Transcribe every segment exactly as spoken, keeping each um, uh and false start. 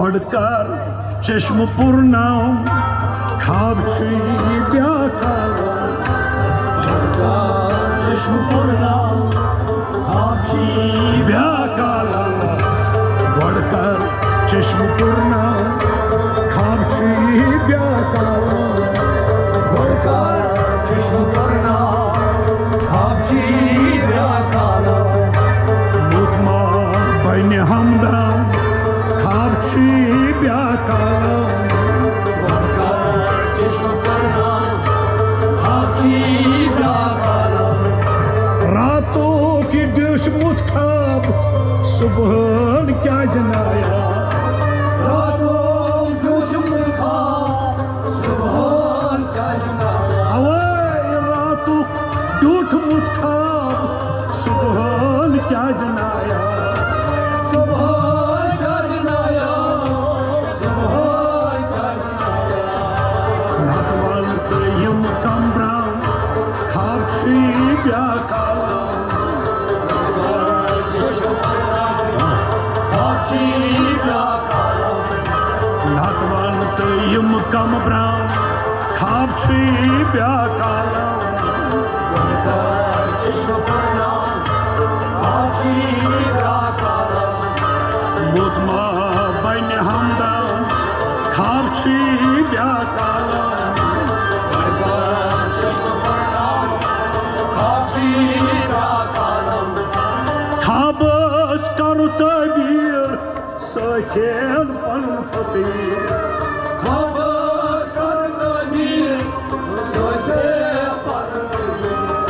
گۄڈٕ کر چشمہٕ پُرناو، خواب چھُے بیٛاکھ عالم۔ گۄڈٕ کر چشمہٕ پُرناو، خواب چھُے بیٛاکھ عالم۔ گۄڈٕ کر چشمہٕ پُرناو، خواب چھُے بیٛاکھ عالم۔ گۄڈٕ کر چشمہٕ پُرناو، خواب چھُے بیٛاکھ عالم۔ لوٗکھ ما بنہِ ہمدم، خواب چھُے بیٛاکھ عالم۔ وۄنۍ کر چشمہٕ پُرناو، خواب چھُے بیٛاکھ عالم۔ راتُک یہِ بیوٗٹھمُت خواب، صُبحن کیٛازِ نایاب؟ راتُک بیوٗٹھمُت خواب، صُبحن کیٛازِ نایاب؟ اوے راتُک بیوٗٹھمُت خواب، صُبحن کیٛازِ نایاب؟ صُبحن کیٛازِ نایاب؟ صُبحن کیٛازِ نایاب؟ نتہٕ وَن تہٕ یِم کمبرم، خواب چھُے بیٛاکھ عالم۔ خواب چھُے بیٛاکھ عالم۔ نتہٕ وَن تہٕ یِم کمبرم، خواب چھُے بیٛاکھ عالم۔ گۄڈٕ کر چشمہٕ پُرناو، خواب چھُے بیٛاکھ عالم۔ موت ما بنہِ ہمدم، خواب چھُے بیٛاکھ عالم۔ گۄڈٕ کر چشمہٕ پُرناو، خواب چھُے بیٛاکھ عالم۔ خوابس کرو تعبیر، سۭتۍ ہٮ۪ن پنُن فقیٖر۔ خوابس کر تعبیر، سۭتۍ ہٮ۪ن پنُن فقیٖر۔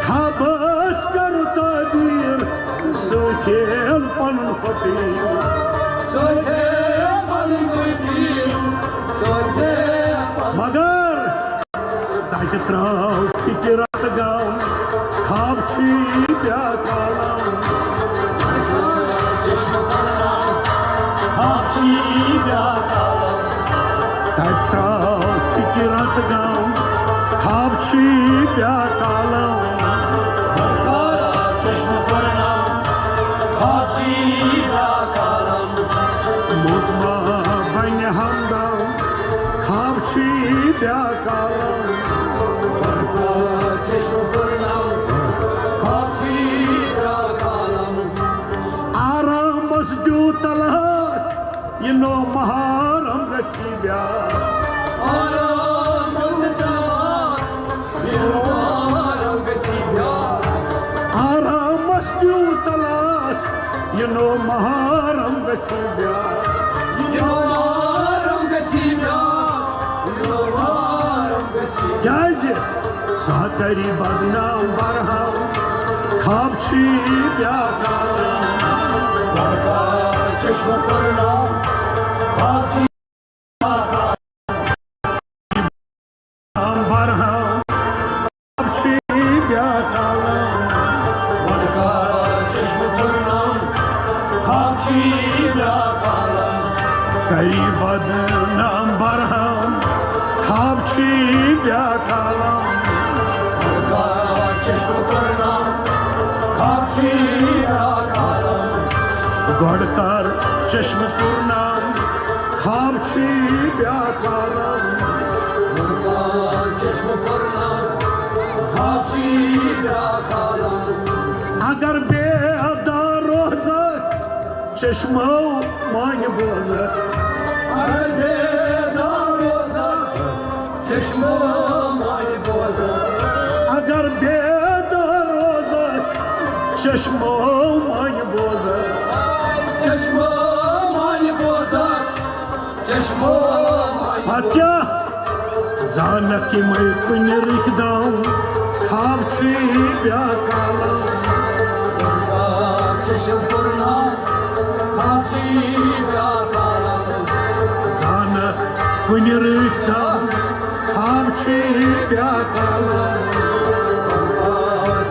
خوابس کر تعبیر، سۭتۍ ہٮ۪ن پنُن فقیٖر۔ سۭتۍ ہٮ۪ن پنُن فقیٖر، سۭتۍ ہٮ۪ن پنُن۔ مگر تتہِ ترٛاو فِکرِ راتہٕ غم، خواب چھُے بیٛاکھ عالم۔ خواب چھُے بیٛاکھ عالم۔ تتہِ ترٛاو فِکرِ راتہٕ غم، خواب چھُے بیٛاکھ عالم۔ چشمہٕ پُرناو، خواب چھُے بیٛاکھ عالم۔ موت ما بنہِ ہمدم، خواب چھُے بیٛاکھ عالم۔ چشمہٕ پُرناو، خواب چھُے بیٛاکھ عالم۔ آرامس دیو طلاق، یہِ نوٚو محرم گژھی بیٛاکھ۔ آرامس دیو طلاق، یہِ نوٚو محرم گژھی بیٛاکھ۔ آرامس دیو طلاق، یہِ نوٚو محرم گژھی بیٛاکھ۔ یہِ نوٚو محرم گژھی بیٛاکھ۔ یہِ نوٚو محرم گژھی بیٛاکھ۔ کیٛازِ؟ سۄ کری بدنام برہم، خواب چھُے بیٛاکھ عالم۔ چشمہٕ پُرناو، خواب چھُے برہم، خواب چھُے بیٛاکھ عالم۔ وۄنۍ کر چشمہٕ پُرناو، خواب چھُے بیٛاکھ عالم۔ کری بدنام برہم، خواب چھُے بیٛاکھ عالم۔ وۄنۍ کر چشمہٕ پُرناو، خواب چھُے بیٛاکھ عالم۔ گۄڈٕ کر چشمہٕ پُرناو، خواب چھُے بیٛاکھ عالم۔ چشمہٕ پُرناو، خواب چھُے بیٛاکھ عالم۔ اگر بیدار روزکھ، چشمو مانہِ بوزکھ۔ اگر بیدار روزکھ، چشمو مانہِ بوزکھ۔ اگر بیدار روزکھ، چشمو مانہِ بوزکھ۔ چشمو مانہِ بوزکھ۔ چشمو مانہِ۔ پتہٕ کیٛاہ؟ زانکھ یِمے کُنہِ رٕتۍ دم، خواب چھُے بیٛاکھ عالم۔ چشمہٕ پُرناو، خواب چھُے بیٛاکھ عالم۔ زانکھ کُنہِ رٕتۍ دم، خواب چھُے بیٛاکھ عالم۔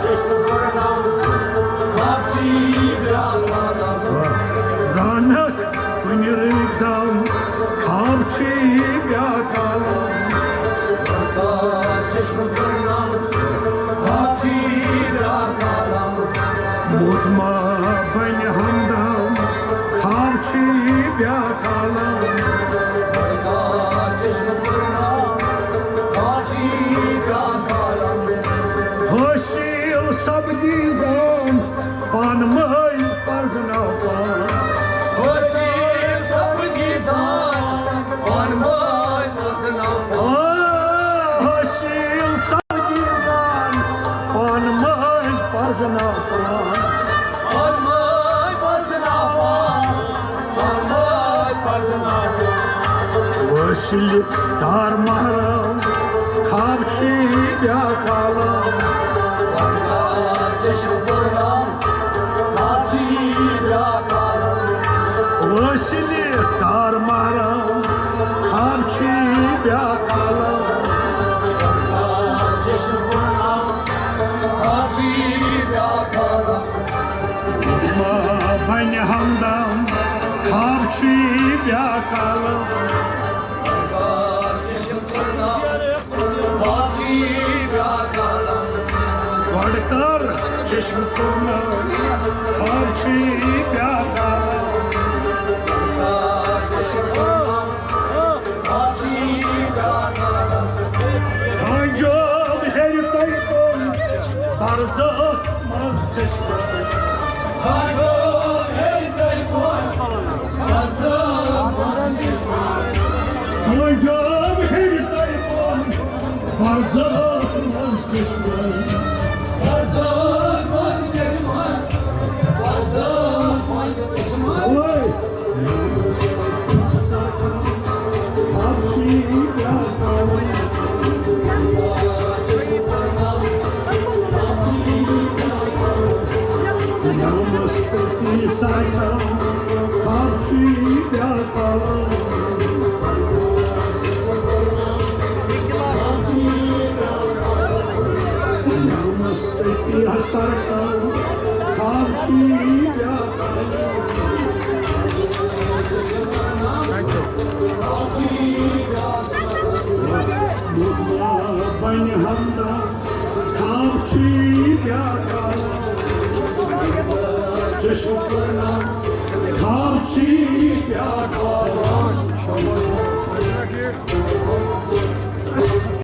چشمہٕ پُرناو، خواب چھُے بیٛاکھ عالم۔ زانکھ کُنہِ رٕتۍ دم، خواب چھُے بیٛاکھ عالم۔ چشمہٕ پُرناو، خواب چھُے بیٛاکھ عالم۔ موت ما بنہِ ہمدم، خواب چھُے بیاکھ عالم۔ چشم پورنا، کاچی بیاکھ عالم۔ حٲصِل سپدی زان، پانہٕ مٔنٛزۍ پرزٕناو پان۔ حٲصِل سپدی زان، پانہٕ مٔنٛزۍ پرزٕناو پان۔ آ، حٲصِل سپدی زان، پانہٕ مٔنٛزۍ پرزٕناو پان۔ پانہٕ مٔنٛزۍ پرزٕناو پان، پانہٕ مٔنٛزۍ پرزٕناو پان۔ وٲصِلہِ کار محرم، خواب چھی بیاکھ عالم۔ چشم پورنا، کاچی بیاکھ عالم۔ وٲصِلہِ کار محرم، خواب چھی بیاکھ عالم۔ چشم پورنا، کاچی بیاکھ عالم۔ ما بنہِ ہمدم، خواب چھی بیاکھ عالم۔ چشم پورنا، کاچی بیاکھ عالم۔ گۄڈٕ کر چشم پورنا، خواب چھی بیاکھ عالم۔ چشم پورنا، کاچی بیاکھ عالم۔ سانجوم ہیٚرِ تۄہہِ کُن، برزخ منٛز چشمہٕ۔ سانجوم ہیٚرِ تۄہہِ کُن، برزخ منٛز چشمہٕ۔ سانجوم ہیٚرِ تۄہہِ کُن، برزخ منٛز چشمہٕ۔ برزخ منٛز چشمہٕ۔ برزخ منٛز چشمہٕ۔ اوے۔ بنہِ ہمدم، خواب چھی بیاکھ عالم۔ چشم پورنا، خواب چھی بیاکھ عالم۔